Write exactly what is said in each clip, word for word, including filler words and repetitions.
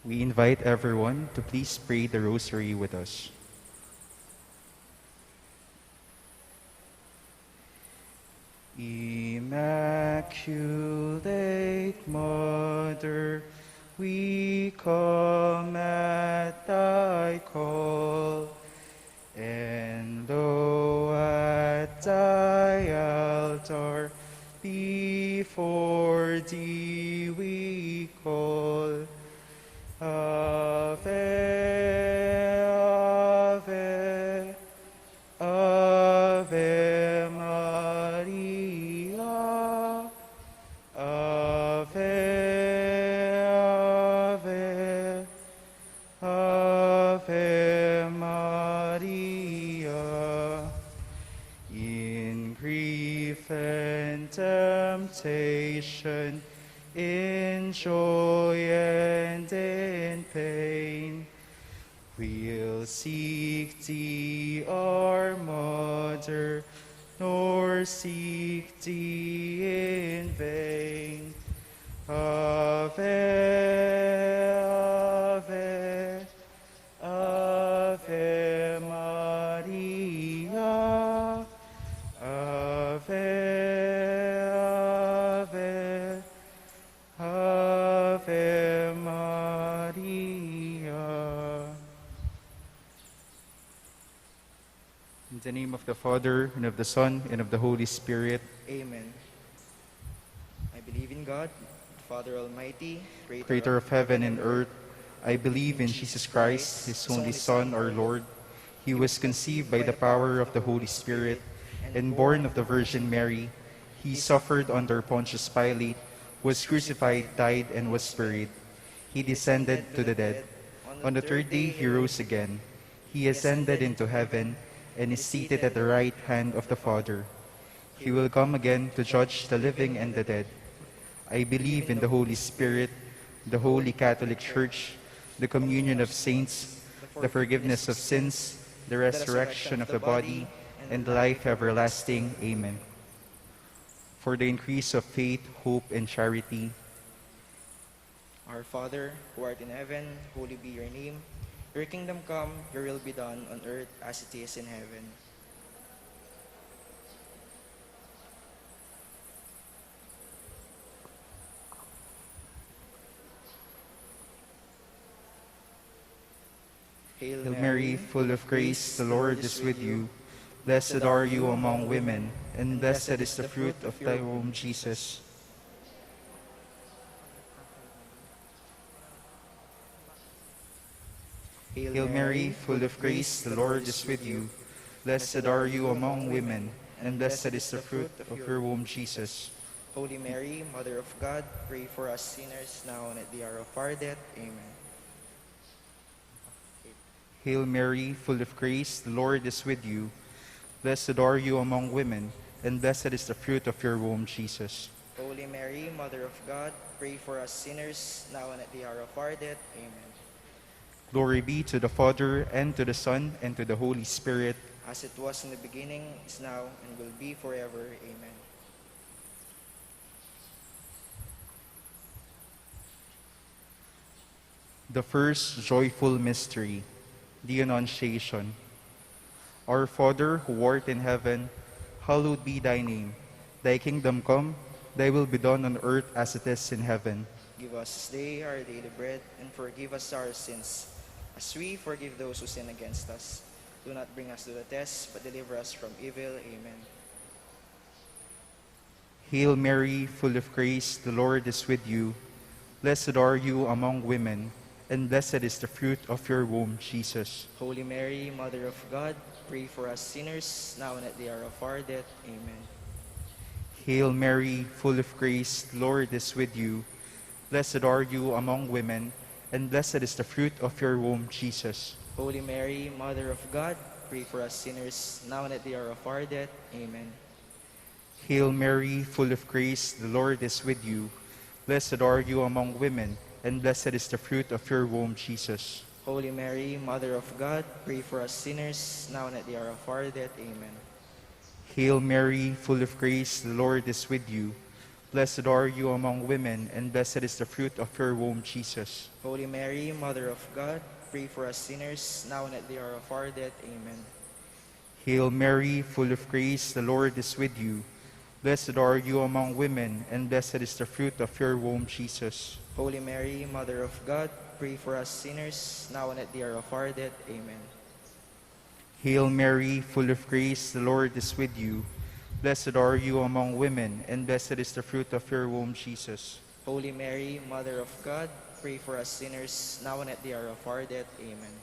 We invite everyone to please pray the rosary with us. Immaculate Mother, we come at thy call, and lo, at thy altar before thee we call. Ave, Ave, Ave Maria. Ave, Ave, Ave Maria. In grief and temptation, in joy and in pain, we'll seek thee, our Mother, nor seek thee in vain. Ave, Ave, Ave Maria. Ave, Ave, Ave Maria. In the name of the Father, and of the Son, and of the Holy Spirit. Amen. I believe in God, the Father Almighty, creator of heaven and earth. I believe in Jesus Christ, his only Son, our Lord. He was conceived by the power of the Holy Spirit and born of the Virgin Mary. He suffered under Pontius Pilate, was crucified, died, and was buried. He descended to the dead. On the third day he rose again. He ascended into heaven and is seated at the right hand of the Father. He will come again to judge the living and the dead. I believe in the Holy Spirit, the Holy Catholic Church, the communion of saints, the forgiveness of sins, the resurrection of the body, and life everlasting. Amen. For the increase of faith, hope, and charity. Our Father, who art in heaven, holy be your name. Your kingdom come, your will be done on earth as it is in heaven. Hail Mary, full of grace, the Lord is with you. Blessed are you among women, and blessed is the fruit of thy womb, Jesus. Hail Mary, full of grace, the Lord is with you. Blessed are you among women, and blessed is the fruit of your womb, Jesus. Holy Mary, Mother of God, pray for us sinners now and at the hour of our death. Amen. Hail Mary, full of grace, the Lord is with you. Blessed are you among women, and blessed is the fruit of your womb, Jesus. Holy Mary, Mother of God, pray for us sinners, now and at the hour of our death. Amen. Glory be to the Father, and to the Son, and to the Holy Spirit. As it was in the beginning, is now, and will be forever. Amen. The first joyful mystery, the Annunciation. Our Father, who art in heaven, hallowed be thy name. Thy kingdom come, thy will be done on earth as it is in heaven. Give us this day our daily bread, and forgive us our sins, as we forgive those who sin against us. Do not bring us to the test, but deliver us from evil. Amen. Hail Mary, full of grace, the Lord is with you. Blessed are you among women, and blessed is the fruit of your womb, Jesus. Holy Mary, Mother of God, pray for us sinners, now and at the hour of our death. Amen. Hail Mary, full of grace, the Lord is with you. Blessed are you among women, and blessed is the fruit of your womb, Jesus. Holy Mary, Mother of God, pray for us sinners, now and at the hour of our death. Amen. Hail Mary, full of grace, the Lord is with you. Blessed are you among women, and blessed is the fruit of your womb, Jesus. Holy Mary, Mother of God, pray for us sinners, now and at the hour of our death. Amen. Hail Mary, full of grace, the Lord is with you. Blessed are you among women, and blessed is the fruit of your womb, Jesus. Holy Mary, Mother of God, pray for us sinners, now and at the hour of our death. Amen. Hail Mary, full of grace, the Lord is with you. Blessed are you among women, and blessed is the fruit of your womb, Jesus. Holy Mary, Mother of God, pray for us sinners, now and at the hour of our death. Amen. Hail Mary, full of grace, the Lord is with you. Blessed are you among women, and blessed is the fruit of your womb, Jesus. Holy Mary, Mother of God, pray for us sinners, now and at the hour of our death. Amen.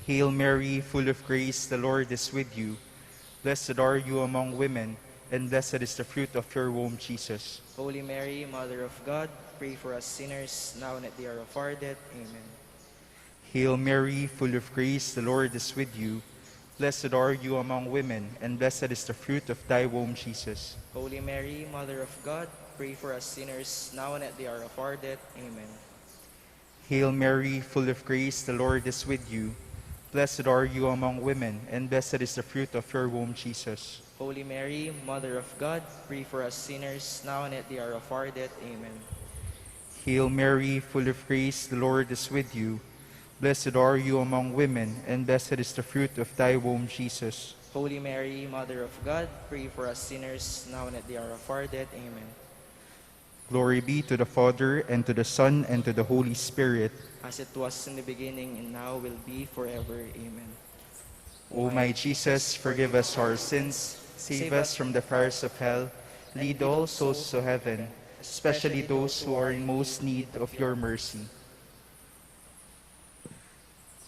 Hail Mary, full of grace, the Lord is with you. Blessed are you among women, and blessed is the fruit of your womb, Jesus. Holy Mary, Mother of God, pray for us sinners, now and at the hour of our death. Amen. Hail Mary, full of grace, the Lord is with you. Blessed are you among women, and blessed is the fruit of thy womb, Jesus. Holy Mary, Mother of God, pray for us sinners, now and at the hour of our death. Amen. Hail Mary, full of grace, the Lord is with you. Blessed are you among women, and blessed is the fruit of your womb, Jesus. Holy Mary, Mother of God, pray for us sinners, now and at the hour of our death. Amen. Hail Mary, full of grace, the Lord is with you. Blessed are you among women, and blessed is the fruit of thy womb, Jesus. Holy Mary, Mother of God, pray for us sinners, now and at the hour of our death. Amen. Glory be to the Father, and to the Son, and to the Holy Spirit. As it was in the beginning, and now will be, forever. Amen. O my Jesus, forgive us our sins, save us from the fires of hell, lead all souls to heaven, especially those who are in most need of your mercy.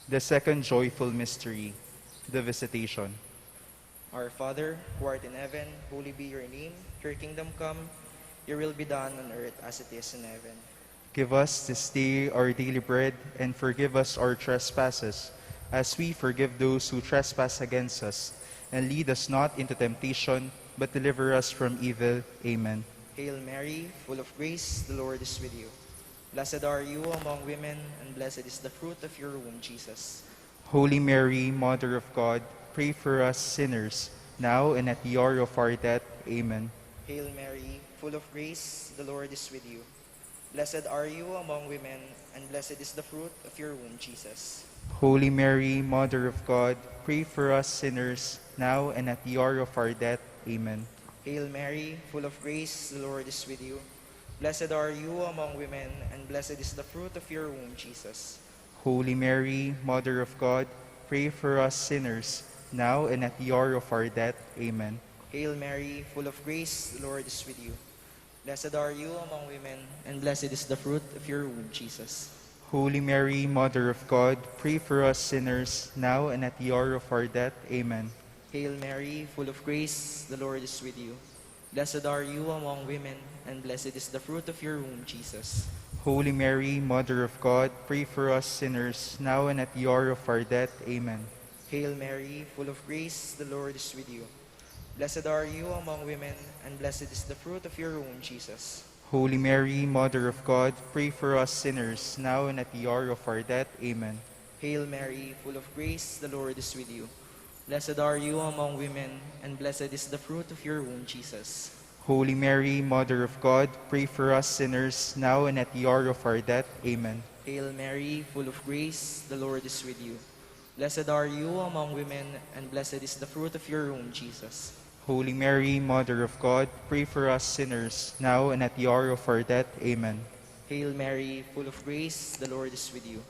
The second joyful mystery, the Visitation. Our Father, who art in heaven, holy be your name. Your kingdom come, your will be done on earth as it is in heaven. Give us this day our daily bread, and forgive us our trespasses, as we forgive those who trespass against us. And lead us not into temptation, but deliver us from evil. Amen. Hail Mary, full of grace, the Lord is with you. Blessed are you among women, and blessed is the fruit of your womb, Jesus. Holy Mary, Mother of God, pray for us sinners, now and at the hour of our death. Amen. Hail Mary, full of grace, the Lord is with you. Blessed are you among women, and blessed is the fruit of your womb, Jesus. Holy Mary, Mother of God, pray for us sinners, now and at the hour of our death. Amen. Hail Mary, full of grace, the Lord is with you. Blessed are you among women, and blessed is the fruit of your womb, Jesus. Holy Mary, Mother of God, pray for us sinners, now and at the hour of our death. Amen. Hail Mary, full of grace, the Lord is with you. Blessed are you among women, and blessed is the fruit of your womb, Jesus. Holy Mary, Mother of God, pray for us sinners, now and at the hour of our death. Amen. Hail Mary, full of grace, the Lord is with you. Blessed are you among women, and blessed is the fruit of your womb, Jesus. Holy Mary, Mother of God, pray for us sinners, now and at the hour of our death. Amen. Hail Mary, full of grace, the Lord is with you. Blessed are you among women, and blessed is the fruit of your womb, Jesus. Holy Mary, Mother of God, pray for us sinners, now and at the hour of our death. Amen. Hail Mary, full of grace, the Lord is with you. Blessed are you among women, and blessed is the fruit of your womb, Jesus. Holy Mary, Mother of God, pray for us sinners, now and at the hour of our death. Amen. Hail Mary, full of grace, the Lord is with you. Blessed are you among women, and blessed is the fruit of your womb, Jesus. Holy Mary, Mother of God, pray for us sinners, now and at the hour of our death. Amen. Hail Mary, full of grace, the Lord is with you.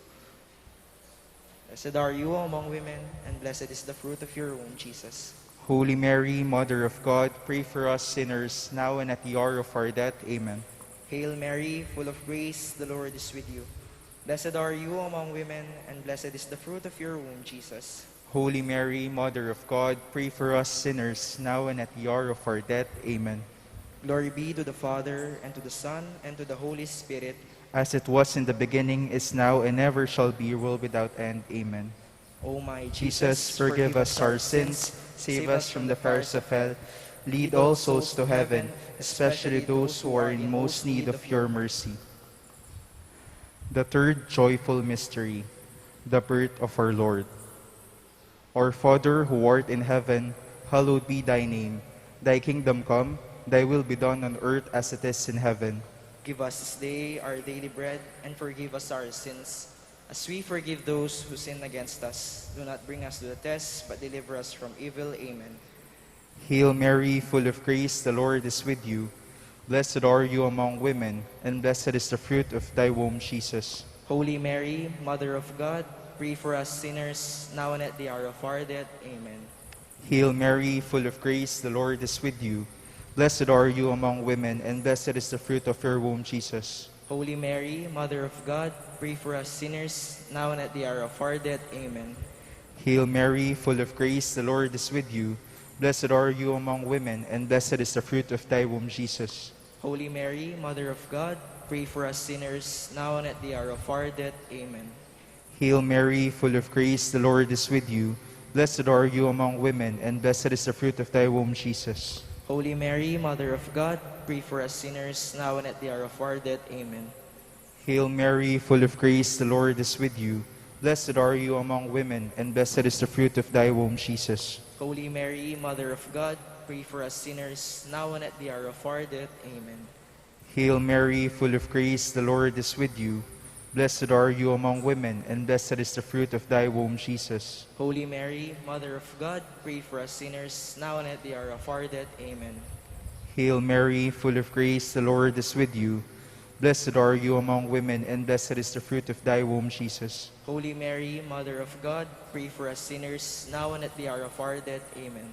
Blessed are you among women, and blessed is the fruit of your womb, Jesus. Holy Mary, Mother of God, pray for us sinners, now and at the hour of our death. Amen. Hail Mary, full of grace, the Lord is with you. Blessed are you among women, and blessed is the fruit of your womb, Jesus. Holy Mary, Mother of God, pray for us sinners, now and at the hour of our death. Amen. Glory be to the Father, and to the Son, and to the Holy Spirit. As it was in the beginning, is now, and ever shall be, world without end. Amen. O my Jesus, forgive us our sins, save us from the fires of hell, lead all souls to heaven, especially those who are in most need of your mercy. The third joyful mystery, the birth of our Lord. Our Father who art in heaven, hallowed be thy name. Thy kingdom come, Thy will be done on earth as it is in heaven. Give us this day our daily bread, and forgive us our sins, as we forgive those who sin against us. Do not bring us to the test, but deliver us from evil. Amen. Hail Mary, full of grace, the Lord is with you. Blessed are you among women, and blessed is the fruit of thy womb, Jesus. Holy Mary, Mother of God, pray for us sinners, now and at the hour of our death. Amen. Hail Mary, full of grace, the Lord is with you. Blessed are you among women, and blessed is the fruit of your womb, Jesus. Holy Mary, Mother of God, pray for us sinners, now and at the hour of our death. Amen. Hail Mary, full of grace, the Lord is with you. Blessed are you among women, and blessed is the fruit of thy womb, Jesus. Holy Mary, Mother of God, pray for us sinners, now and at the hour of our death. Amen. Hail Mary, full of grace, the Lord is with you. Blessed are you among women, and blessed is the fruit of thy womb, Jesus. Holy Mary, Mother of God, pray for us sinners, now and at the hour of our death. Amen. Hail Mary, full of grace, the Lord is with you. Blessed are you among women, and blessed is the fruit of thy womb, Jesus. Holy Mary, Mother of God, pray for us sinners, now and at the hour of our death. Amen. Hail Mary, full of grace, the Lord is with you. Blessed are you among women, and blessed is the fruit of thy womb, Jesus. Holy Mary, Mother of God, pray for us sinners, now and at the hour of our death. Amen. Hail Mary, full of grace, the Lord is with you. Blessed are you among women, and blessed is the fruit of thy womb, Jesus. Holy Mary, Mother of God, pray for us sinners, now and at the hour of our death. Amen.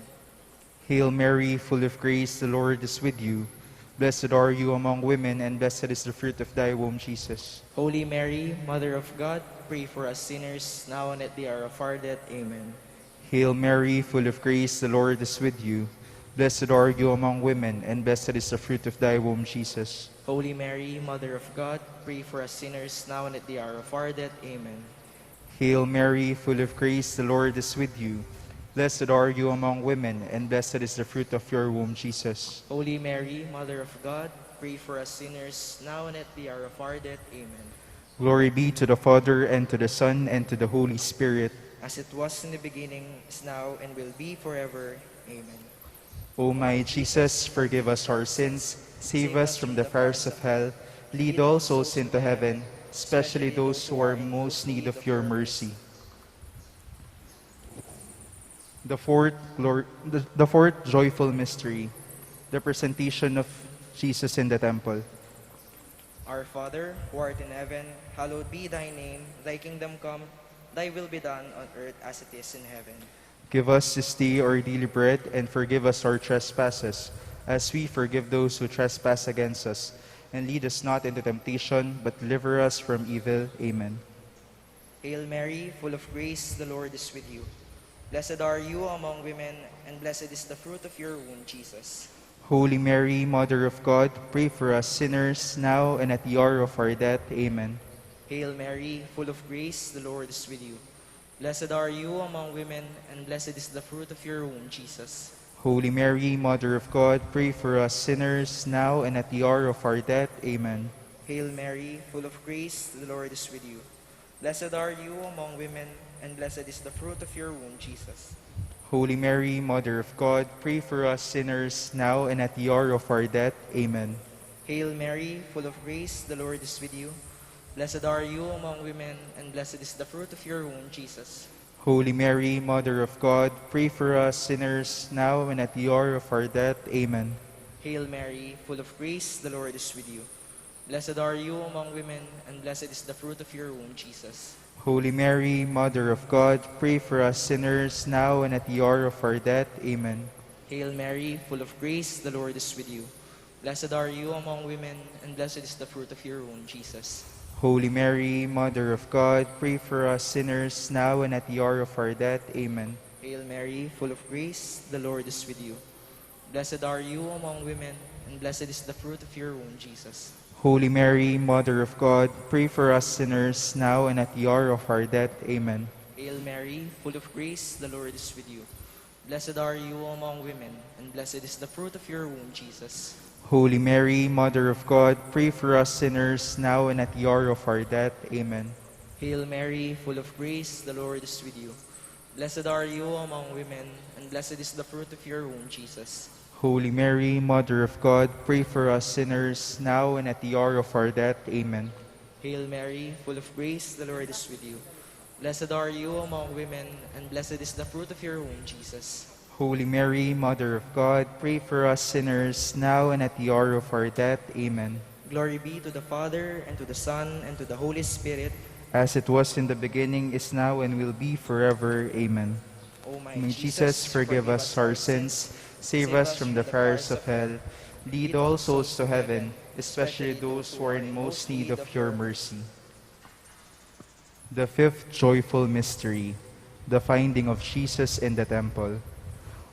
Hail Mary, full of grace, the Lord is with you. Blessed are you among women, and blessed is the fruit of thy womb, Jesus. Holy Mary, Mother of God, pray for us sinners, now and at the hour of our death. Amen. Hail Mary, full of grace, the Lord is with you. Blessed are you among women, and blessed is the fruit of thy womb, Jesus. Holy Mary, Mother of God, pray for us sinners, now and at the hour of our death. Amen. Hail Mary, full of grace, the Lord is with you. Blessed are you among women, and blessed is the fruit of your womb, Jesus. Holy Mary, Mother of God, pray for us sinners, now and at the hour of our death. Amen. Glory be to the Father, and to the Son, and to the Holy Spirit. As it was in the beginning, is now, and will be forever. Amen. O my Jesus, forgive us our sins, save us from the fires of hell, lead all souls into heaven, especially those who are in most need of your mercy. The fourth, glor- the, the fourth joyful mystery, the presentation of Jesus in the temple. Our Father, who art in heaven, hallowed be thy name. Thy kingdom come, thy will be done on earth as it is in heaven. Give us this day our daily bread, and forgive us our trespasses, as we forgive those who trespass against us. And lead us not into temptation, but deliver us from evil. Amen. Hail Mary, full of grace, the Lord is with you. Blessed are you among women, and blessed is the fruit of your womb, Jesus. Holy Mary, Mother of God, pray for us sinners, now and at the hour of our death. Amen. Hail Mary, full of grace, the Lord is with you. Blessed are you among women, and blessed is the fruit of your womb, Jesus. Holy Mary, Mother of God, pray for us sinners, now and at the hour of our death. Amen. Hail Mary, full of grace, the Lord is with you. Blessed are you among women, and blessed is the fruit of your womb, Jesus. Holy Mary, Mother of God, pray for us sinners, now and at the hour of our death. Amen. Hail Mary, full of grace, the Lord is with you. Blessed are you among women, and blessed is the fruit of your womb, Jesus. Holy Mary, Mother of God, pray for us sinners, now and at the hour of our death. Amen. Hail Mary, full of grace, the Lord is with you. Blessed are you among women, and blessed is the fruit of your womb, Jesus. Holy Mary, Mother of God, pray for us sinners, now and at the hour of our death. Amen. Hail Mary, full of grace, the Lord is with you. Blessed are you among women, and blessed is the fruit of your womb, Jesus. Holy Mary, Mother of God, pray for us sinners, now and at the hour of our death. Amen. Hail Mary, full of grace, the Lord is with you. Blessed are you among women, and blessed is the fruit of your womb, Jesus. Holy Mary, Mother of God, pray for us sinners, now and at the hour of our death. Amen. Hail Mary, full of grace, the Lord is with you. Blessed are you among women, and blessed is the fruit of your womb, Jesus. Holy Mary, Mother of God, pray for us sinners, now and at the hour of our death. Amen. Hail Mary, full of grace, the Lord is with you. Blessed are you among women, and blessed is the fruit of your womb, Jesus. Holy Mary, Mother of God, pray for us sinners, now and at the hour of our death. Amen. Hail Mary, full of grace, the Lord is with you. Blessed are you among women, and blessed is the fruit of your womb, Jesus. Holy Mary, Mother of God, pray for us sinners, now and at the hour of our death. Amen. Glory be to the Father, and to the Son, and to the Holy Spirit. As it was in the beginning, is now, and will be forever. Amen. O my Jesus, forgive us our sins, save us from the fires of hell, lead all souls to heaven, especially those who are in most need of your mercy. The fifth joyful mystery, the finding of Jesus in the temple.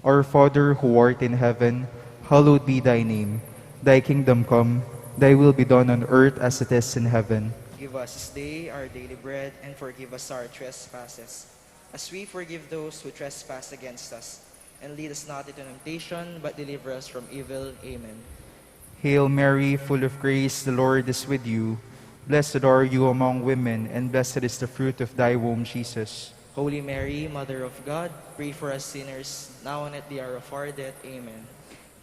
Our Father who art in heaven, hallowed be thy name. Thy kingdom come, thy will be done on earth as it is in heaven. Give us this day our daily bread, and forgive us our trespasses, as we forgive those who trespass against us. And lead us not into temptation, but deliver us from evil. Amen. Hail Mary, full of grace, the Lord is with you. Blessed are you among women, and blessed is the fruit of thy womb, Jesus. Holy Mary, Mother of God, pray for us sinners, now and at the hour of our death. Amen.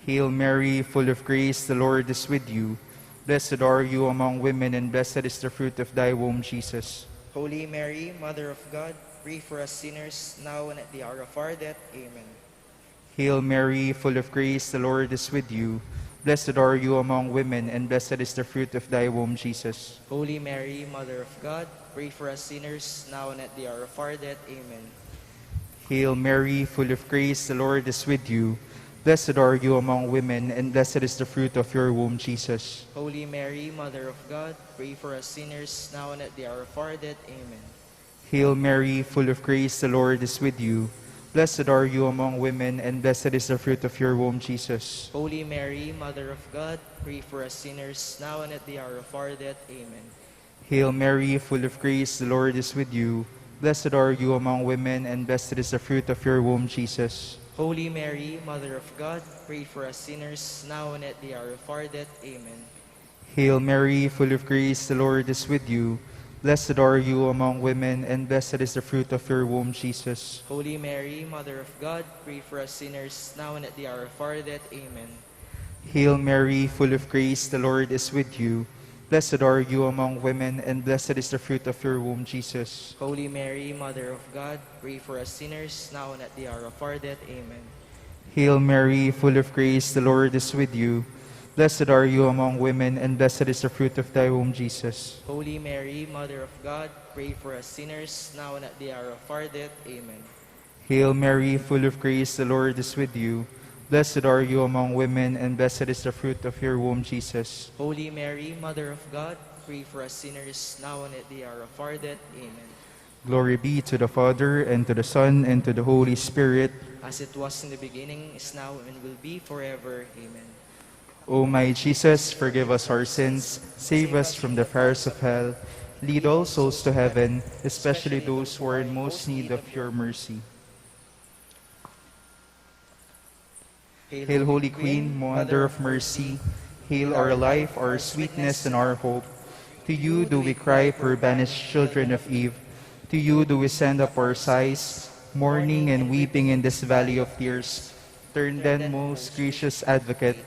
Hail Mary, full of grace, the Lord is with you. Blessed are you among women, and blessed is the fruit of thy womb, Jesus. Holy Mary, Mother of God, pray for us sinners, now and at the hour of our death. Amen. Hail Mary, full of grace, the Lord is with you. Blessed are you among women, and blessed is the fruit of thy womb, Jesus. Holy Mary, Mother of God, pray for us sinners, now and at the hour of our death. Amen. Hail Mary, full of grace, the Lord is with you. Blessed are you among women, and blessed is the fruit of your womb, Jesus. Holy Mary, Mother of God, pray for us sinners, now and at the hour of our death. Amen. Hail Mary, full of grace, the Lord is with you. Blessed are you among women, and blessed is the fruit of your womb, Jesus. Holy Mary, Mother of God, pray for us sinners, now and at the hour of our death. Amen. Hail Mary, full of grace, the Lord is with you. Blessed are you among women, and blessed is the fruit of your womb, Jesus. Holy Mary, Mother of God, pray for us sinners, now and at the hour of our death. Amen. Hail Mary, full of grace, the Lord is with you. Blessed are you among women, and blessed is the fruit of your womb, Jesus. Holy Mary, Mother of God, pray for us sinners, now and at the hour of our death. Amen. Hail Mary, full of grace, the Lord is with you. Blessed are you among women, and blessed is the fruit of your womb, Jesus. Holy Mary, Mother of God, pray for us sinners, now and at the hour of our death. Amen. Hail Mary, full of grace, the Lord is with you. Blessed are you among women, and blessed is the fruit of thy womb, Jesus. Holy Mary, Mother of God, pray for us sinners, now and at the hour of our death. Amen. Hail Mary, full of grace, the Lord is with you. Blessed are you among women, and blessed is the fruit of your womb, Jesus. Holy Mary, Mother of God, pray for us sinners, now and at the hour of our death. Amen. Glory be to the Father, and to the Son, and to the Holy Spirit. As it was in the beginning, is now, and will be forever. Amen. O my Jesus, forgive us our sins, save us from the fires of hell, lead all souls to heaven, especially those who are in most need of your mercy. Hail, Holy Queen, Mother of Mercy, hail our life, our sweetness, and our hope. To you do we cry, poor banished children of Eve. To you do we send up our sighs, mourning and weeping in this valley of tears. Turn then, most gracious Advocate,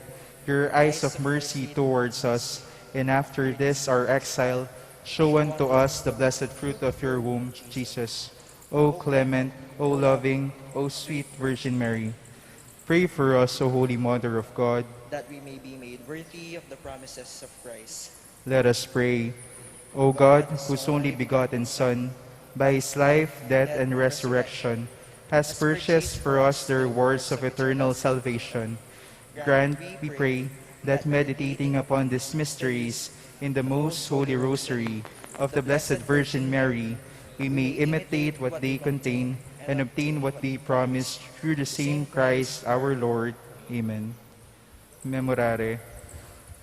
your eyes of mercy towards us, and after this our exile, show unto us the blessed fruit of your womb, Jesus. O clement, O loving, O sweet Virgin Mary, pray for us, O Holy Mother of God, that we may be made worthy of the promises of Christ. Let us pray. O God, whose only begotten Son, by his life, death, and resurrection, has purchased for us the rewards of eternal salvation, grant, we pray, that meditating upon these mysteries in the most holy rosary of the Blessed Virgin Mary, we may imitate what they contain and obtain what they promise, through the same Christ our Lord. Amen. Memorare.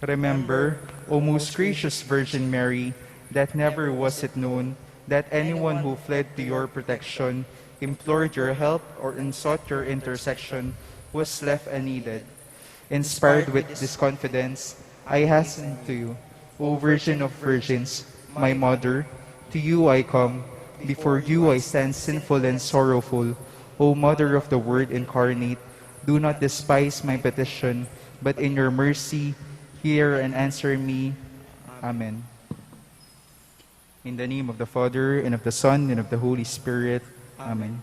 Remember, O most gracious Virgin Mary, that never was it known that anyone who fled to your protection, implored your help, or sought your intercession was left unneeded. Inspired with this confidence, I hasten to you, O Virgin of Virgins, my Mother. To you I come, before you I stand sinful and sorrowful. O Mother of the Word incarnate, Do not despise my petition, but in your mercy, hear and answer me. Amen. In the name of the Father, and of the Son, and of the Holy Spirit. Amen.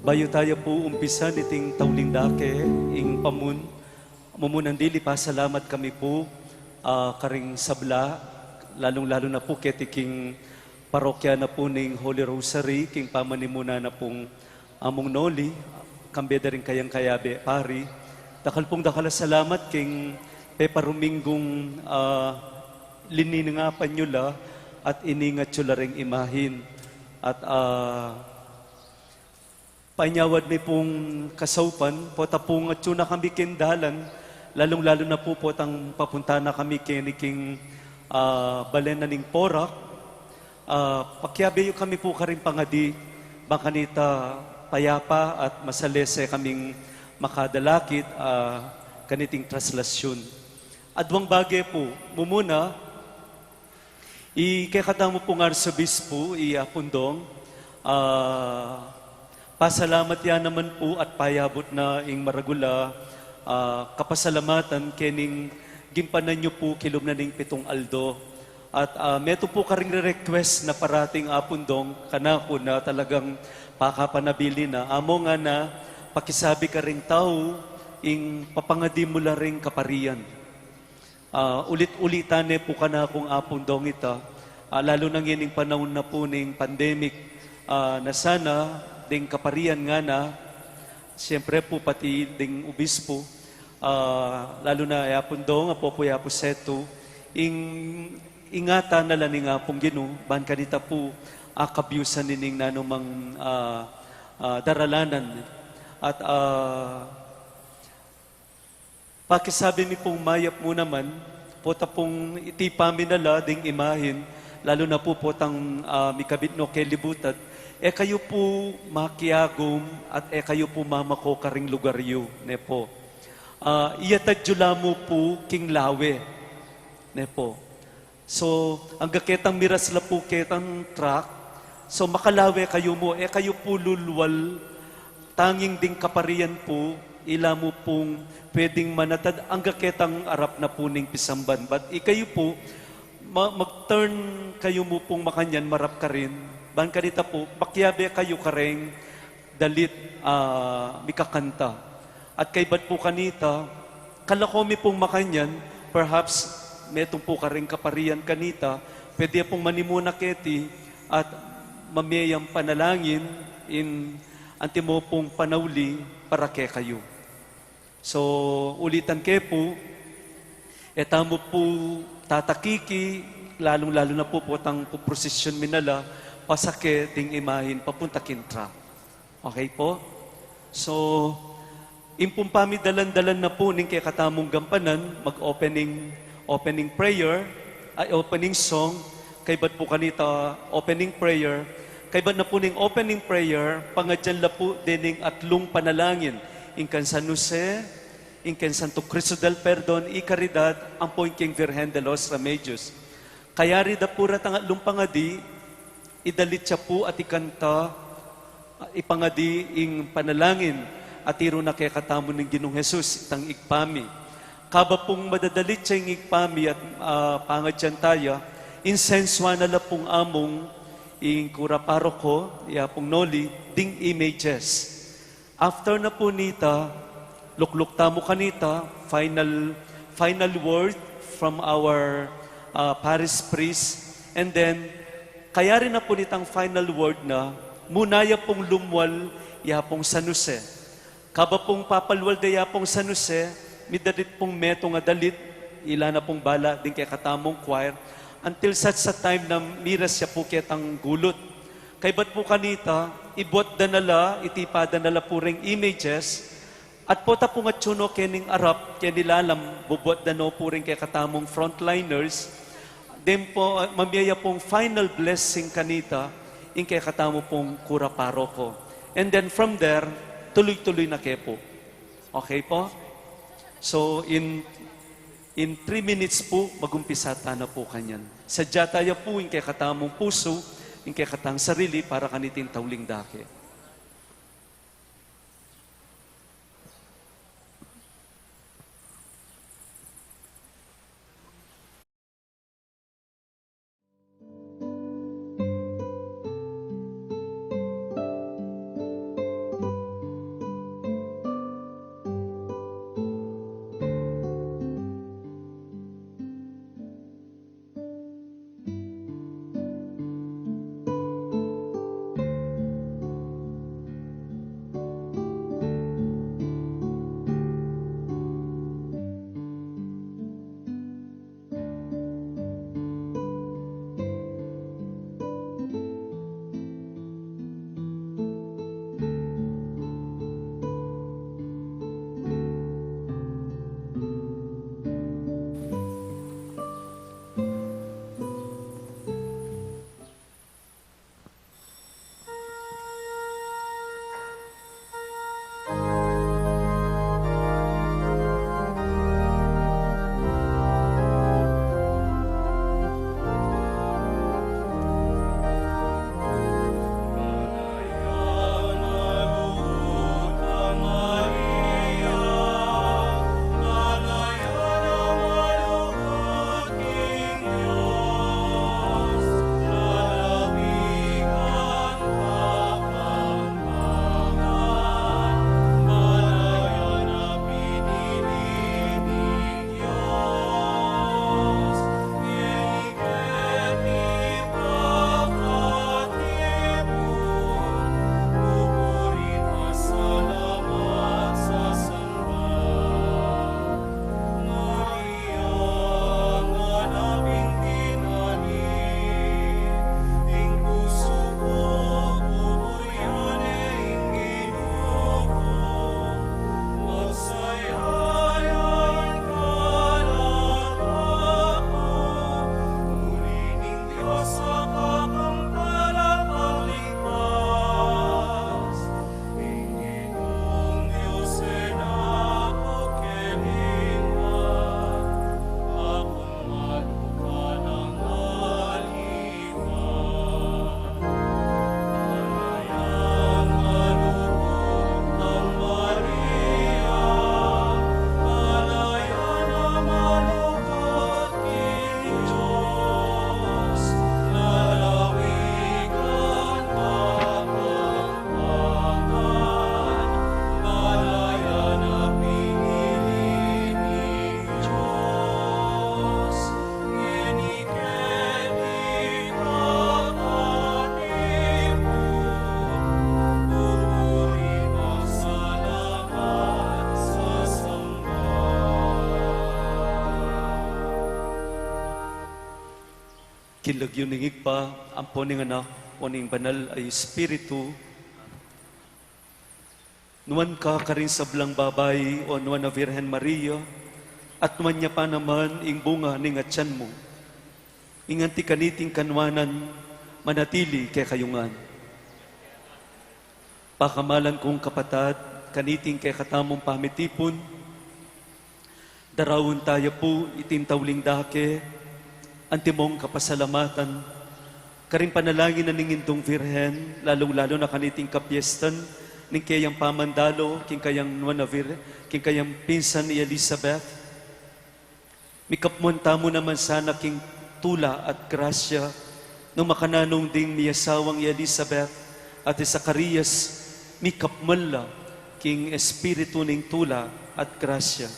Bayu taya pu umpisan iting tauling dake, ing pamun, mumunan dili pasalamat kami pu, ah, karing sabla, lalung-lalu na pu keti king parokya na pu ning Holy Rosary, king pamanimuna na pung Among Noli, kambe da ring kayang kayabe pari. Dakal pung dakal a salamat king peparuminggong, ah, liningapan yu la at iningat yu la ring imahin. At, ah, painyawad mi pung kasaupan, pota pung atyu na kami king dalan, lalung-lalu na pu potang papunta na kami keni king, ah, balen na ning Porac. Ah, pakiabe yu kami pu karing pangadi, bang kanita payapa at masalese kaming makadalakit, ah, kaniting traslasyun. Adwang bage pu, mumuna, i kekatamu pung Arsobispo, i Apung Dong, ah, pasalamat ya naman pu at payabut na ing maragul a, ah, kapasalamatan kening gimpanan yu pu kilub na ning pitung aldo. At, ah, metung pu karing re-request na parating Apung Dong, kanaku na talagang pakapanabilin na. Amo ngana, pakisabi karing tau, ing papangadi mu la ring kaparian. Ah, ulit-ulitan ne pu kanakung Apung Dong ita, ah, lalu na ngening panaun na pu ning pandemic, ah, na sana ding kaparian ngana, siyempre pu pati ding obispo, ah, lalu na i Apung Dong, Apopu, i Apu Setu, ing-, ingatan na la ning Apung Ginu, ban kanita pu akabyusan ining nanumang, ah, ah, daralanan. At, ah, pakisabi mi pung mayap mu naman, pota pung itipa mi na la ding imahin, lalu na pu potang, ah, mikabit no keng libutad, e kayu pu makiagum at e kayu pu mamako karing lugar yu, ne pu. Ah, iyatad yu la mu pu king lawe, ne pu. So, angga ketang miras la pu ketang truck. So, makalawe kayu mu, e kayu pu lulwal, tanging ding kaparian pu, ila mu pung pwedeng manatad angga ketang arap na pu ning pisamban. But ikayu pu, ma-, mag-turn kayu mu pung makanyan, marap karin. Ban kanita pu, pakiabe kayu kareng dalit, ah, mikakanta. At kaybat pu kanita, kalako mi pung makanyan, perhaps metung pu karing kaparian kanita, pwede pung manimuna keti at mamie yang panalangin in antimo pung panauli para kekayu. So, ulitan ke pu, e tamu pu tatakiki, lalung-lalu na pu potang puprosesyon mi na la, pasake ding imahin papunta king truck. Okay pu? So, ing pung pamidalan-dalan na pu ning kekatamung gampanan, mag-opening, opening prayer, ay, opening song, kaybat pu kanita opening prayer, kaybat na pu ning opening prayer, pangadyan la pu dening atlung panalangin, ing kang San Jose, ing kang Santo Cristo del Perdon y Caridad, ampo ing kang Virgen de los Remedios. Kayari da pu retang atlung pangadi, idalit ya pu at ikanta, ipangadi ing panalangin a tiru na kekatamu ning Ginung Jesus, itang Ibpa mi. Kaba pung madadalit ya ing Ibpa mi at, ah, pangadyan taya, insenswa na la pung amung, ing kura paroko, i Apung Noli, ding images. After na pu nita, lukluk tamu kanita, final, final word from our, uh, parish priest. And then, kayari na pu nitang final word na, muna ya pung lumwal i Apung San Jose. Kaba pung papalwal de i Apung San Jose, midalit pung metung a dalit, ila na pung bala ding kekatamung choir, until such a time na miras ya pu ketang gulut. Kaybat pu kanita, ibuat da na la, itipa da na la pu ring images, at pota pung atyu no kening arap, keni lalam, bubuat da no pu ring kekatamung frontliners, then pu, ah, mamie ya pung final blessing kanita, ing kekatamu pung kura paroko. And then from there, tuloy-tuloy na ke pu. Okay pu? So, in, in three minutes pu, magumpisa ta na pu kanyan. Sadya taya pu ing kekatamung pusu, ing kekatang sarili para kaniting tauling dake. King lagyu ning Ibpa, ampo ning Anak, o ning Banal a Espiritu. Nuan ka karing sablang babai, o Nuan a Virgen Maria, at nuan ya pa naman ing bunga ning atian mu. Ing anti kaniting kanuanan, manatili kekayu ngan. Pakamalan kung kapatad, kaniting kekatamung pamitipun, daraun taya pu iting tauling dake, antimong kapasalamatan, karing panalangin na ning Indung Virgen, lalung-lalu na kaniting kapiestan ning keyang pamandalo king kayang nuan a Vir-, king kayang pinsan i Elizabeth. Mikapmuan tamu naman sana king tula at grasya, nung makananu ding miasawang i Elizabeth at i Zacarias, mikapmuan la king espiritu ning tula at grasya.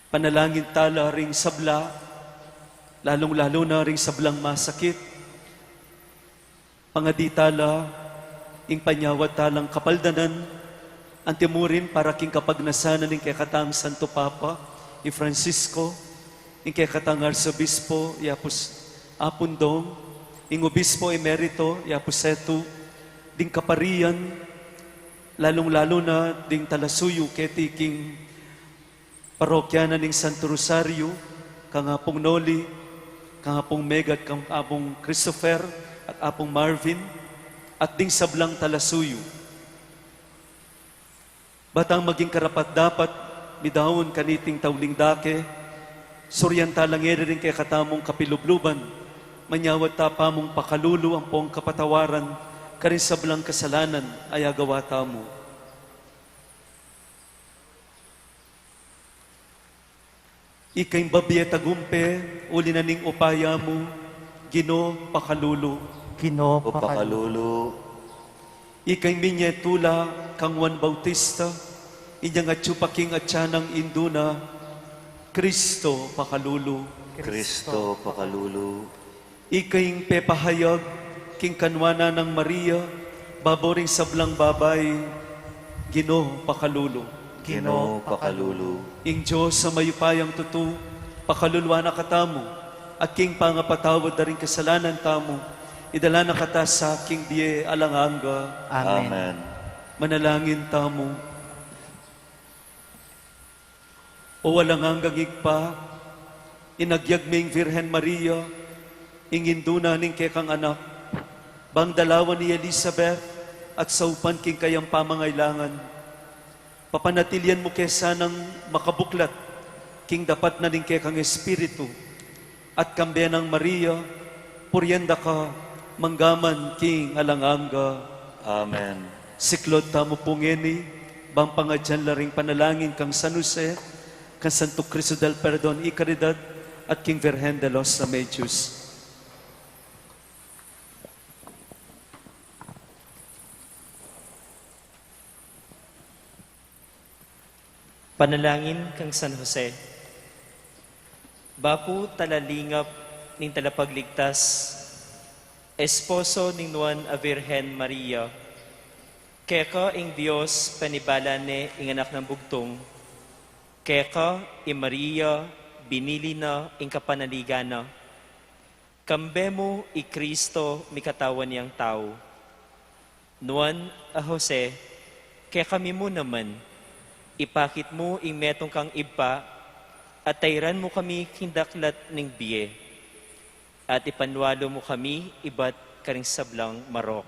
Panalangin tala ring sabla, lalung-lalu na ring sablang masakit, pangadi tala ing panyawad talang kapaldanan, antimurin para king kapagnasan na ning kekatang Santo Papa, i Francisco, ing kekatang Arsobispo, i Apus-, Apung Dong, ing Obispo Emerito, i Apu Setu, ding kaparian, lalung-lalu na ding talasuyu keti king parokya na ning Santo Rosario, kang Apung Noli, kang Apung Meg at kang Apung Christopher, at Apung Marvin, at ding sablang talasuyu. Batang maging karapat-dapat, midaun kaniting tauling dake, surian tala ngeni ring kekatamung kapilubluban, manyawad ta pa mung pakalulu ampong kapatawaran, karing sablang kasalanan a agawa tamu. Ika ing babie tagumpe, uli na ning upaya mu, Ginu, pakalulu. Ginu, pakalulu. Ika ing minie tula kang Juan Bautista, inyang atyu pa king atian nang Indu na, Kristo, pakalulu. Kristo, pakalulu. Ika ing pepahayag king kanuanan nang Maria, babo ring sablang babai, Ginu, pakalulu. Ginu, pakalulu. Ing Dios a mayupayang tutu, pakaluluan na katamu, at king pangapatawad da ring kasalanan tamu, idala na kata sa king bie alang angga. Amen. Amen. Manalangin tamu. O alang anggang Ibpa, inagyag me ing Virgen Maria, ing Indu na ning kekang Anak, bang dalawan i Elizabeth at saupan king kayang pamangailangan. Papanatilian mu ke sanang makabuklat king dapat na ning kekang Espiritu, at kambe nang Maria, purian da ka manggaman king alang angga. Amen. Siklaud tamu pu ngeni, bang pangadyan la ring panalangin kang San Jose, kang Santo Cristo del Perdon y Caridad, at king Virgen de los Remedios. Panalangin kang San Jose. Bapu talalingap ning Talapagligtas, esposo ning Nuan a Virgen Maria, keka ing Dios penibala ne ing Anak nang Bugtung, keka i Maria binili na ing kapanaligan na. Kambe mu i Kristo mikatawan yang tau. Nuan a Jose, kekami mu naman, ipakit mu ing metung kang Ibpa, at tairan mu kami king daklat ning bie, at ipanwalu mu kami ibat karing sablang marok.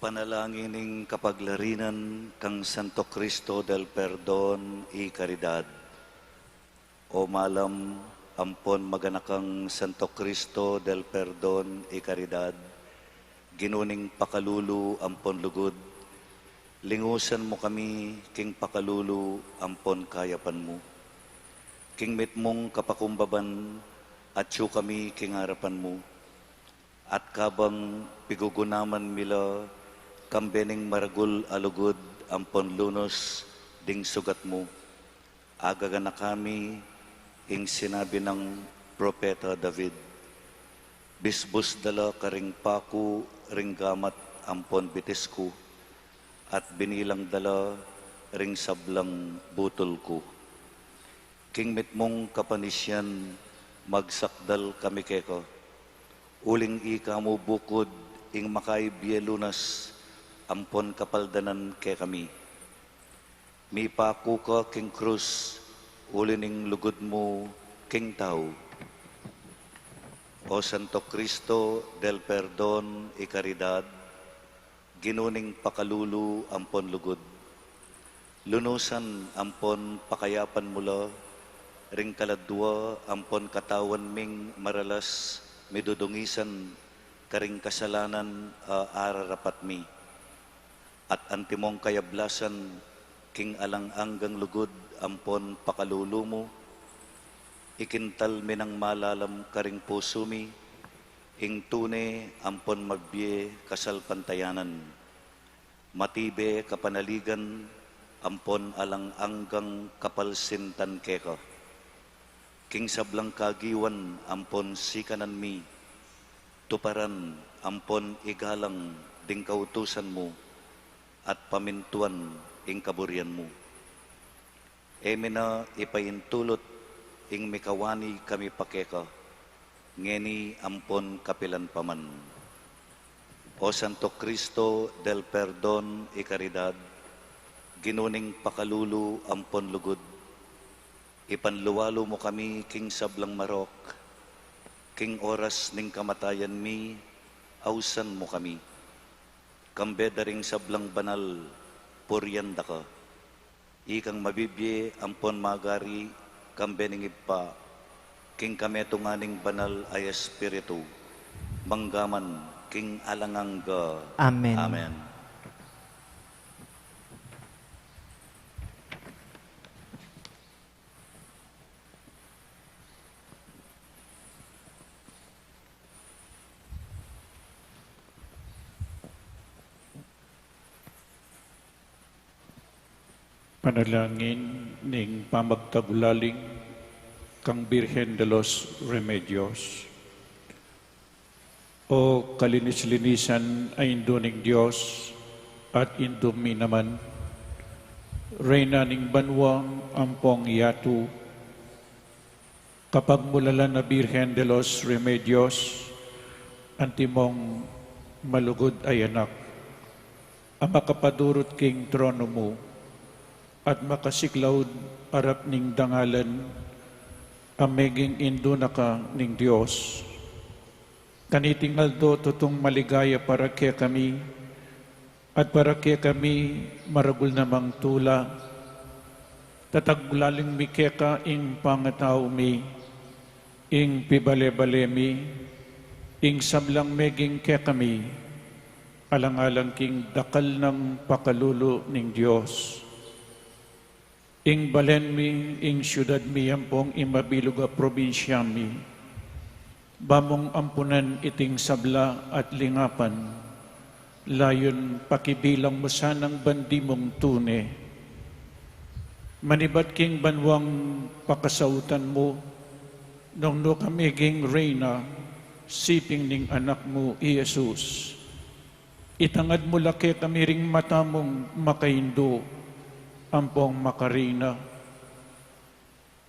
Panalangin ning kapaglarinan kang Santo Cristo del Perdon y Caridad. O malam ampon maganakang Santo Cristo del Perdon y Caridad, Ginu ning pakalulu ampon lugud, lingusan mu kami king pakalulu ampon kayapan mu. King mitmung kapakumbaban, atyu kami king arapan mu. At kabang pigugunaman mi la kambe ning maragul a lugud ampon lunus ding sugat mu, agaganaka mi ing sinabi nang propeta David, "Bisbus da la karing paku ring gamat ampon bitis ku, at binilang da la ring sablang butul ku." King mitmung kapanisian magsakdal kami keka, uling ika mu bukud ing makaibie lunas ampon kapaldanan kekami. Mipaku ka king krus, uli ning lugud mu king tau. O Santo Cristo del Perdon y Caridad, Ginu ning pakalulu ampon lugud, lunusan ampon pakayapan mu la ring kaladua ampon katawan ming maralas midudungisan karing kasalanan a ararapat mi. At antimong kayablasan king alang anggang lugud ampon pakalulu mu, ikintal mi nang malalam karing pusu mi ing tune ampon mabie kasalpantayanan, matibe kapanaligan ampon alang anggang kapalsintan keka. King sablang kagiwan ampon sikanan mi, tuparan ampon igalang ding kautusan mu at pamintuan ing kaburian mu. E mi na ipaintulut ing mikawani kami pa keka, ngeni ampon kapilan pa man. O Santo Cristo del Perdon y Caridad, Ginu ning pakalulu ampon lugud, ipanluwalu mu kami king sablang marok, king oras ning kamatayan mi, ausan mu kami. Kambe da ring sablang banal, purian da ka. Ikang mabibie ampon magari kambe ning Ibpa, king kametungan ning Banal a Espiritu, mangga man king alang angga. Amen. Amen. Panalangin ning pamagtagulaling kang Birhen de los Remedios. O kalinis-linisan a Indu ning Dios at Indu mi naman, Reyna ning banua ampong yatu, kapagmulalan a Birhen de los Remedios, antimong malugud a anak a makapadurut king trono mu at makasiklaud arap ning dangalan a meging Indu na ka ning Dios. Kaniting aldo tutung maligaya para kekami, at para kekami maragul namang tula, tatagulaling mi keka ing pangatau mi, ing pibale-bale mi, ing sablang meging kekami, alang-alang king dakal nang pakalulu ning Dios. Ing balen mi, ing siudad mi, ampong ing mabilug a probinsya mi, ba mung ampunan iting sabla at lingapan, layun pakibilang mu sanang bandi mung tune. Manibat king banuang pakasautan mu, nung nu ka meging reyna, siping ning anak mu i Jesus. Itangad mu la kekami ring mata mung makaindu ampong makareyna.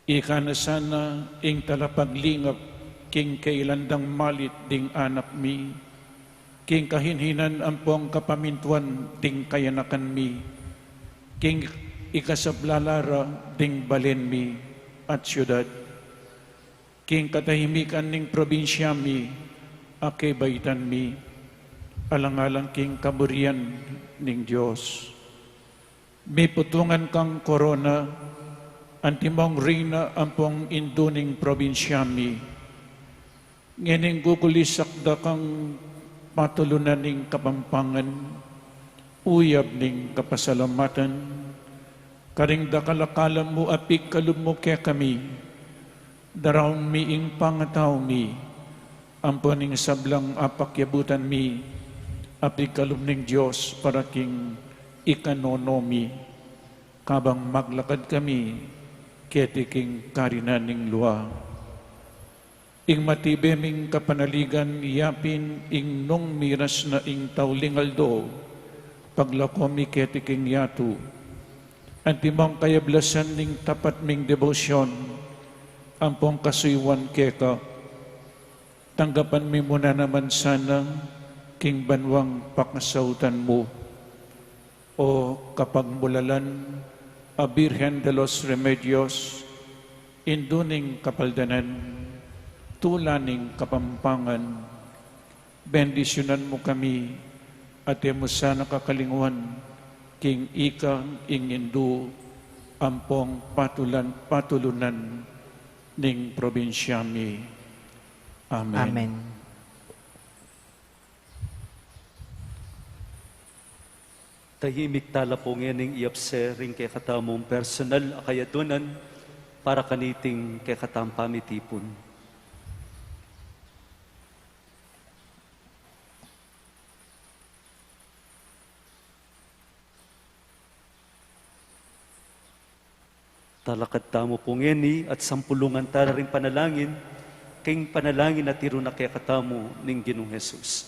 Ika na sana ing talapaglingap king kailan dang malit ding anak mi, king kahinhinan ampong kapamintuan ding kayanakan mi, king ikasabla la ra ding balen mi at siudad. King katahimikan ning probinsya mi, a kebaitan mi, alang-alang king kaburian ning Dios. Miputungan kang korona, antimong reyna ampong indu ning probinsya mi. Ngening gugulisak da kang patulunan ning Kapampangan, uyab ning kapasalamatan, karing dakal a kalam mu a pigkalub mu kekami, Daraun mi ing pangatau mi, ampon ing sablang apakyabutan mi, apigkalub ning Dios para king ikanono mi, kabang maglakad kami keti king karinan ning lua. Ing matibe ming kapanaligan yapin ing nung miras na ing tauling aldo, paglako mi keti king yatu. Antimong kayablasan ning tapat ming debosyon, ampong kasuyuan keka, tanggapan mi mu na naman sana king banwang pakasautan mu. O kapagmulalan a Birhen de los Remedios, Indu ning Kapaldanan, Tula ning Kapampangan, bendisyunan mu kami, at e mu sana kakalingwan, king ika ing Indu, ampong patulan, patulunan ning probinsya mi. Amen. Amen. Tahimik tala pu ngening iabse ring kekatamung personal a kayadunan para kaniting kekatamung pamitipun. Talakad tamu pu ngeni at sampulungan tala ring panalangin, king panalangin a tiru na kekatamu ning Ginung Jesus.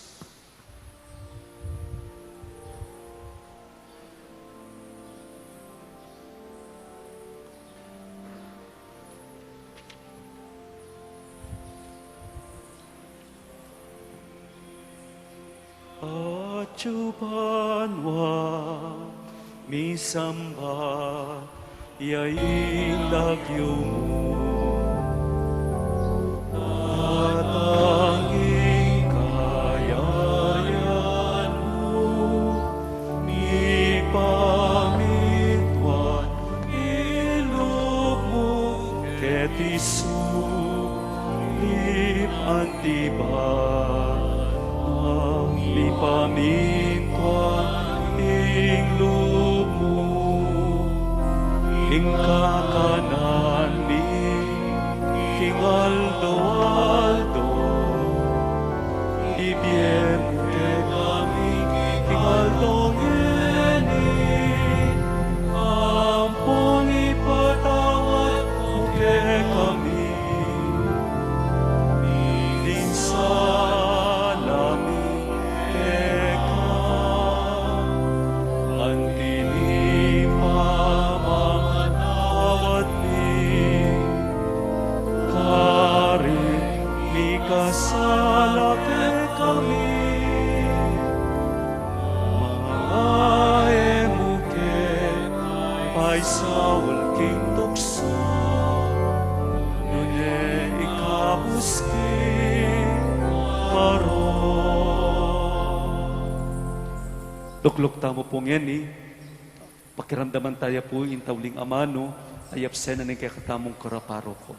Atyu banua, misamban ya ing lagyu mu. Datang ing kayarian mu, mipamintuan ing lub mu keti sulip anti banua. Mipamintuan ing lub mu, ing kakanan mi king aldo-aldo ibie mu kekami king aldo ngeni, ampon ipatawad mu kekami ding sala mi keka, anti ing pamamatawad mi karing mikasala kekami. Manga e mu ke paisaul king tuksu, nune ikabus king marok. Lukluk tamu pu ngeni, pakiramdaman taya pu ing tauling amanu a iabse na ning kekatamung kura paroko.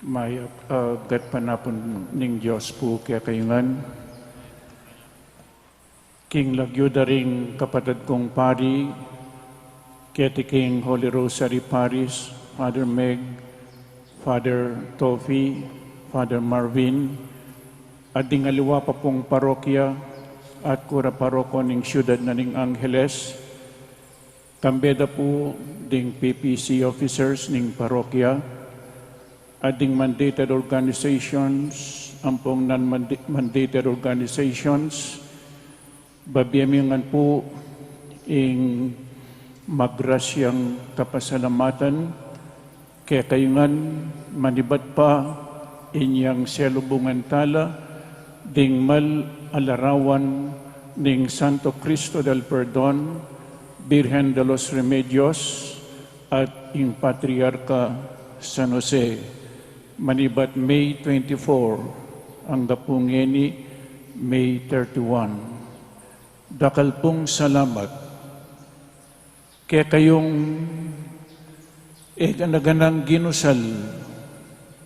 Mayap a gatpanapun ning Dios pu kekayu ngan. King lagyu da ring kapatad kung pari, keti king Holy Rosary Parish, Father Meg, Father Tofi, Father Marvin, at ding aliwa pa pung parokya at kura paroko ning syudad na ning Angeles, kambe da pu ding P P C officers ning parokya, at ding mandated organizations, ampong non-manda-, mandated organizations, babie mi ngan pu ing magrasyang kapasalamatan kekayu ngan manibat pa inyang selubungan tala ding mal a larawan ning Santo Cristo del Perdon, Birhen de los Remedios, at ing Patriarka San Jose, manibat May twenty-four angga pu ngeni May thirty-one. Dakal pung salamat. Kekayung e gana-ganang ginusal,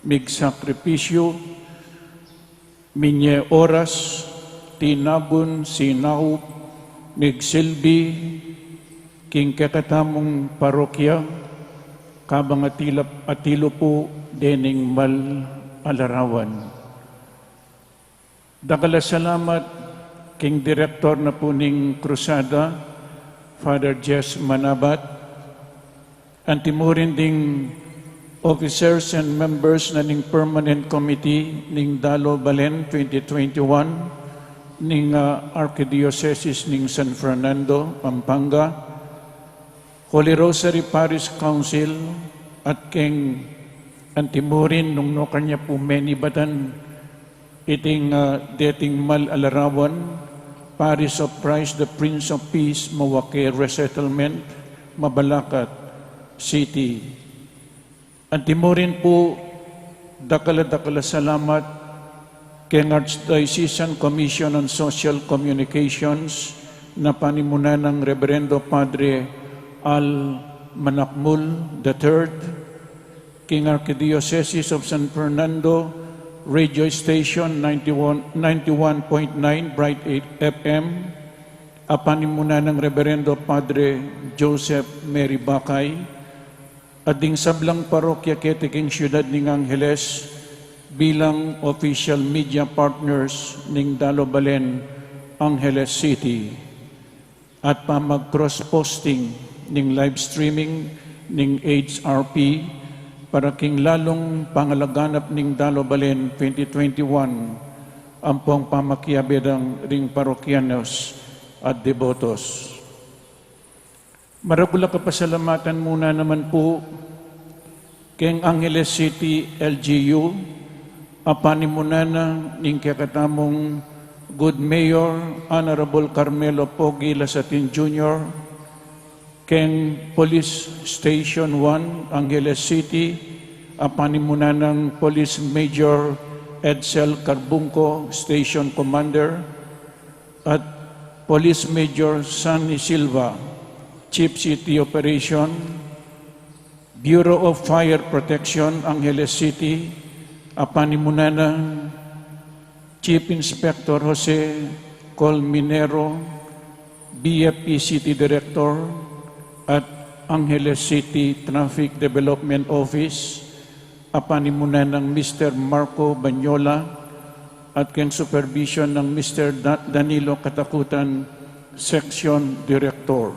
migsakripisyu, Minye oras, tinabun, sinaup, migsilbi, king kekatamung parokya, kabang atilap-, atilu pu dening mal a larawan. Dakal a salamat king direktor na pu ning Cruzada, Father Jess Manabat, antimurin ding officers and members na ning Permanent Committee ning Dalo Balen twenty twenty-one ning, ah, Archdiocese ning San Fernando, Pampanga, Holy Rosary Parish Council, at keng antimurin nung nukarin ya pu menibatan iting, ah, deting mal a larawan, Parish of Christ the Prince of Peace, Mawake Resettlement, Mabalacat City. Antimurin pu, dakal a dakal a salamat keng Archdiocesan Commission on Social Communications na panimunan nang Reverendo Padre Al Manakmul the third, king Archdiocese of San Fernando Radio Station ninety-one, ninety-one point nine Bright eight F M, a panimunan nang Reverendo Padre Joseph Mary Bacay, at ding sablang parokya keti king siyudad ning Angeles bilang official media partners ning Dalo Balen, Angeles City, at pamag-cross-posting ning live streaming ning H R P para king lalung pangalaganap ning Dalo Balen twenty twenty-one, ampong pamakiabe dang ring parokyanos at debotos. Maragul a kapasalamatan mu na naman pu keng Angeles City L G U, a panimunan na ning kekatamung Good Mayor, Honorable Carmelo Pogi Lasatin Junior, keng Police Station one, Angeles City, a panimunan nang Police Major Edsel Carbungco, Station Commander, at Police Major Sunny Silva, Chief City Operation, Bureau of Fire Protection, Angeles City, a panimunan nang Chief Inspector Jose Colminero, B F P City Director, at Angeles City Traffic Development Office, a panimunan nang Mister Marco Banyola, at keng supervision nang Mister Da-, Danilo Katakutan, Section Director,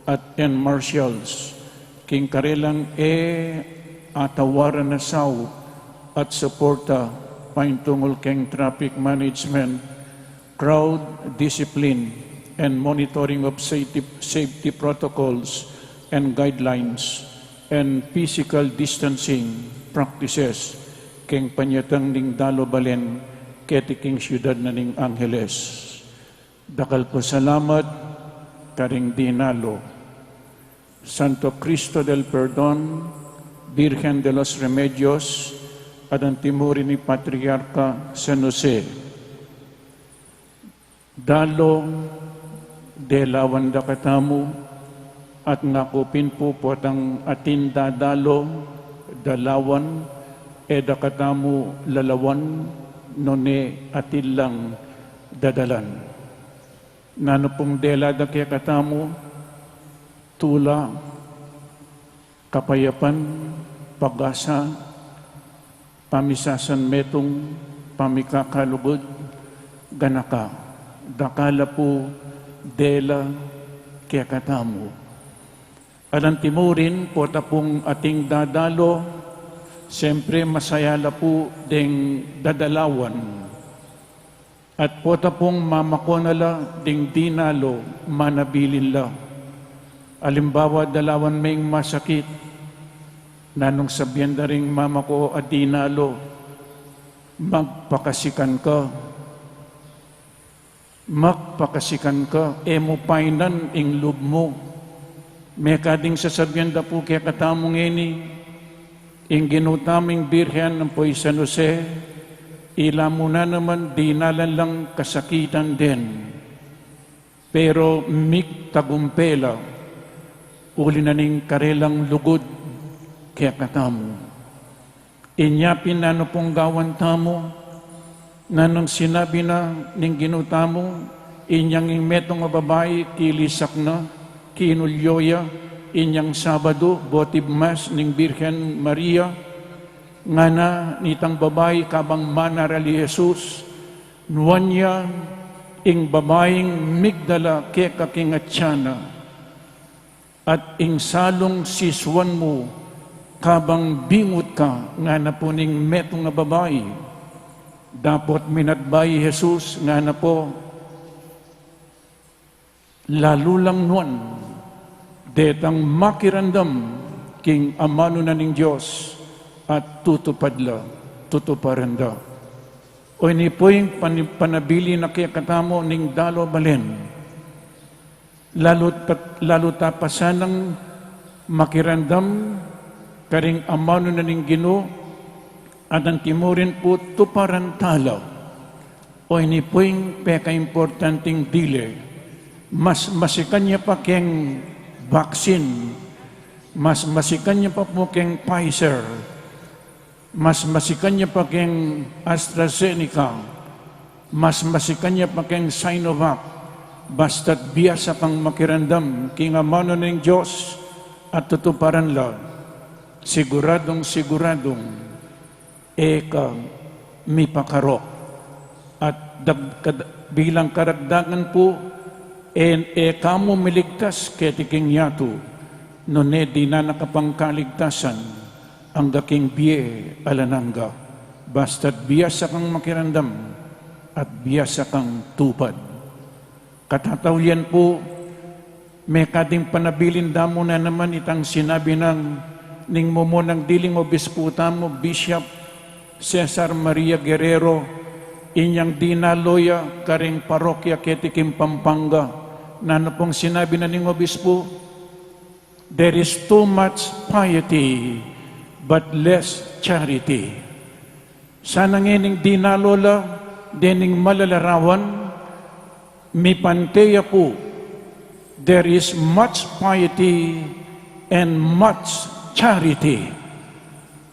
at N Marshals, king karelang e atawaran a saup at suporta paintungul keng traffic management, crowd discipline, and monitoring of safety, safety protocols and guidelines, and physical distancing practices keng panyatang ning Dalo Balen keti king siyudad na ning Angeles. Dakal pu salamat karing dinalo. Santo Cristo del Perdon, Virgen de los Remedios, at antimurin i Patriarka San Jose. Dalo, delawan da katamu, at ngaku pin pu potang atin dadalo, dalawan, e da katamu lalawan, nune atin lang dadalan. Nanu pung dela da kekatamu, tula, kapayapan, pag-asa, pamisasanmetung, pamikakalugud, ganaka, dakal a pu dela kekatamu. At antimurin, pota pung ating dadalo, siyempre masaya la pu deng dadalawan. At pota pung mamako na la ding dinalo, manabilin la. Alimbawa, dalawan meng masakit, nanung sabian da ring mamako a dinalo, "Magpakasikan ka. Magpakasikan ka, e mu painan ing lub mu." Mekading sasabian da pu kekatamu ngeni, ing Ginu tamung Birhen ampo i San Jose, ila mu na naman dinalan lang kasakitan den. Pero migtagumpe la, uli na ning karelang lugud kekatamu. Inya pin nanu pung gawan tamu, Nanung sinabi na ning Ginu tamu, inyang ing metung a babai kilisak na, kinulyo ya, inyang Sabadu, votive mass ning Birhen Maria, ngana nitang babai kabang manaral i Jesus, nuan ya ing babaing migdala keka king atyan na. At ing salung sisuan mu, kabang bingut ka, ngana pu ning metung a babai. Dapot minatbay i Jesus, ngana pu, lalu lang nuan detang makiramdam king amanu na ning Dios at tutupad la, tutuparan da. O ini pu ing pani-, panabilin na kekatamu ning dalu a balen. Lalu ta-, lalu ta pa sanang makiramdam karing amanu na ning Ginu, at antimurin pu tuparan tala. O ini pu ing pekaimportanting dile. Mas masikan ya pa keng vaccine, mas masikan ya pa pu keng Pfizer, mas masikan ya pa keng AstraZeneca, mas masikan ya pa keng Sinovac, basta't biasa kang makiramdam king amanu ning Dios at tutuparan la, siguradung-siguradung e ka mipakarok. At dag-, kad-, bilang karagdagan pu, e, e ka mu miligtas keti king yatu, nune dinan na ka pang kaligtasan angga king bie alang angga, basta't biasa kang makiramdam at biasa kang tupad. Katatawlian pu, mekading panabilin da mu na naman itang sinabi nang ning mumunang diling obispu tamu, Bishop Cesar Maria Guerrero, inyang dinalu ya karing parokya keti king Pampanga. Nanu pung sinabi na ning obispu? There is too much piety, but less charity. Sana ngening dinalu la dening malalarawan, mipante ya pu, there is much piety and much charity.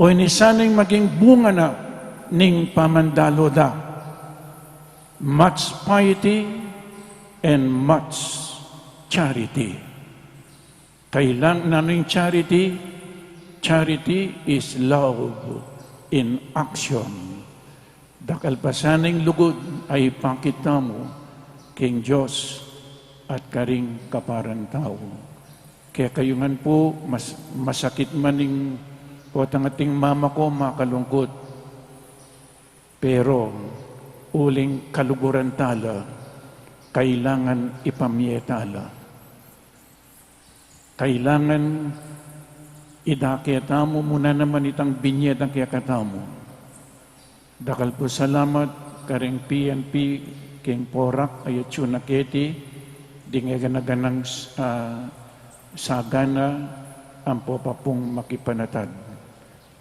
O ini sana ing maging bunga na ning pamandalu da. Much piety and much charity. Kailang, nanu ing charity? Charity is love in action. Dakal pa sana ing lugud a ipakit tamu king Dios at karing kaparang tau. Kekayu ngan pu, mas-, masakit man ing potang ating mama ku, makalungkut. Pero uling kaluguran tala, kailangan ipamie tala. Kailangan idake tamu mu na naman itang binie da kekatamu. Dakal pu salamat karing P N P king Porac a atyu na keti, ding e gana-ganang, ah, sagana ampo pa pung makipanatad.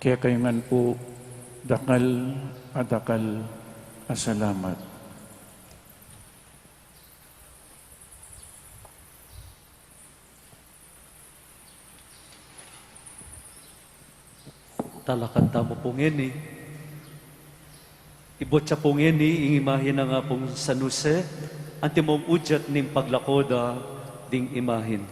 Kekayu ngan pu dakal a dakal a salamat. Talakad tamu pu ngeni. Ibutsa pu ngeni ing imahin nang Apung San Jose, antimong udyat ning paglako da ding imahin.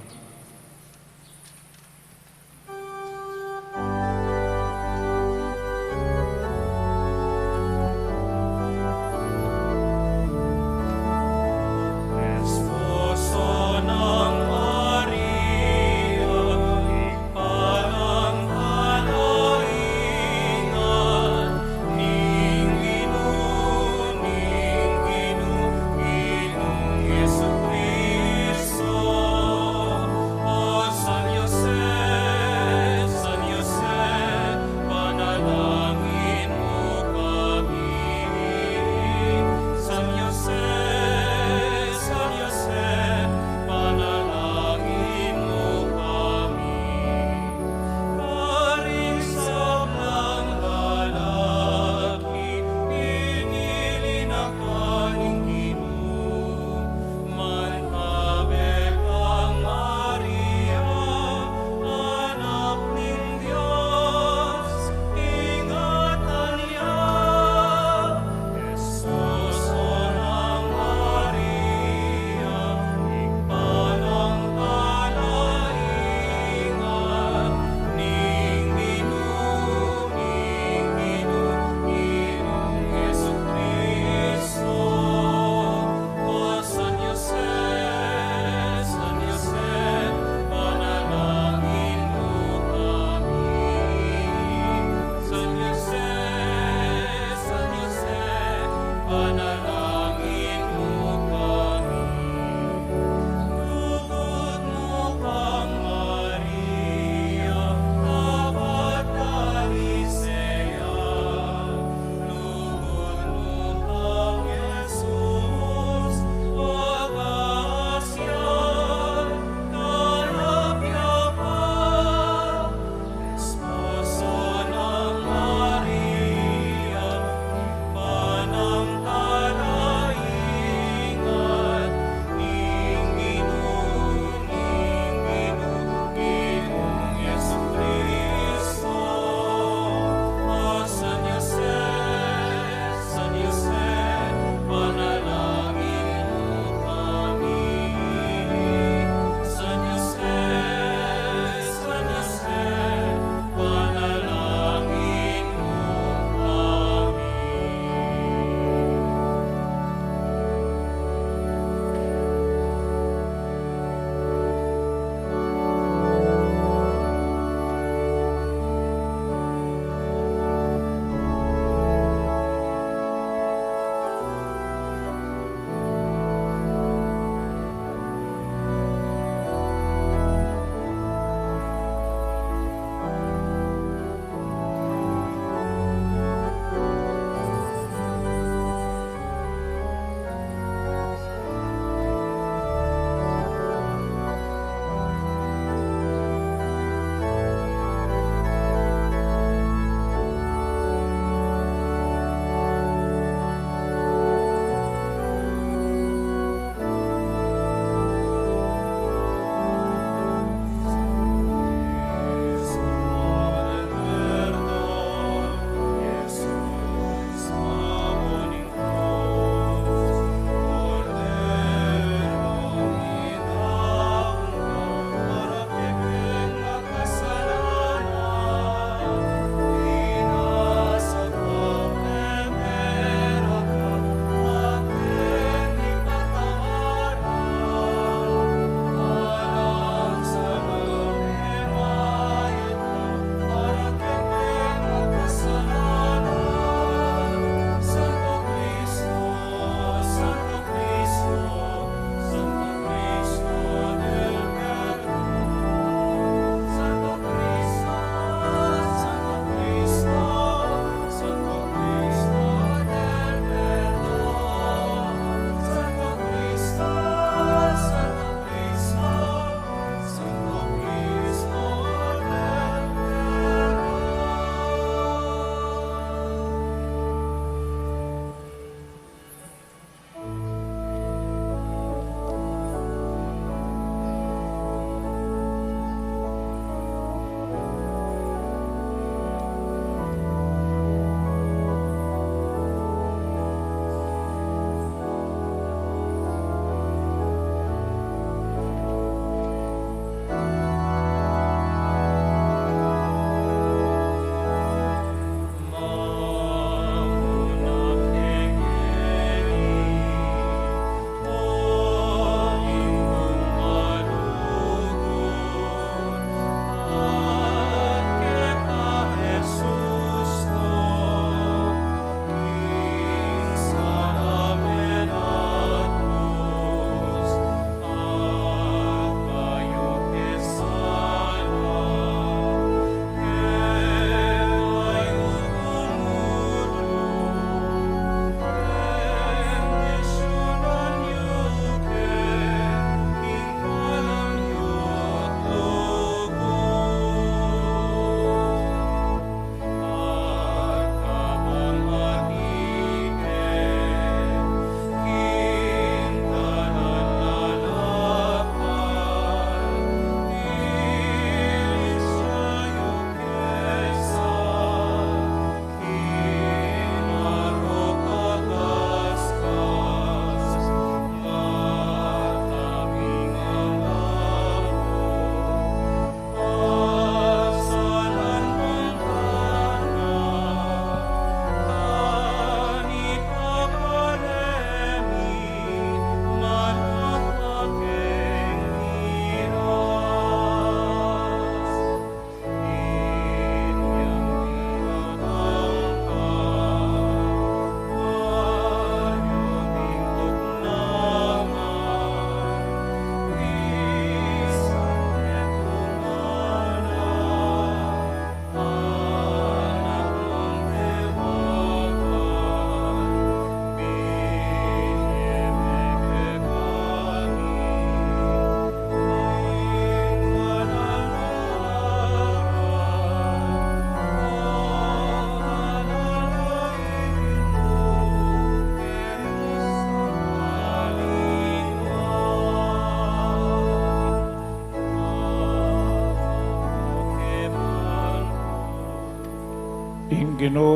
Ginu,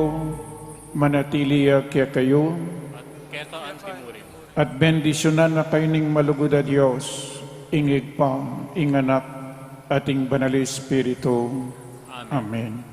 manatili ya kekayu. At keka antimurin. At bendisyunan na kayu ning malugud a Dios, ing Ibpa, ing Anak, at ing Banal a Espiritu. Amen. Amen.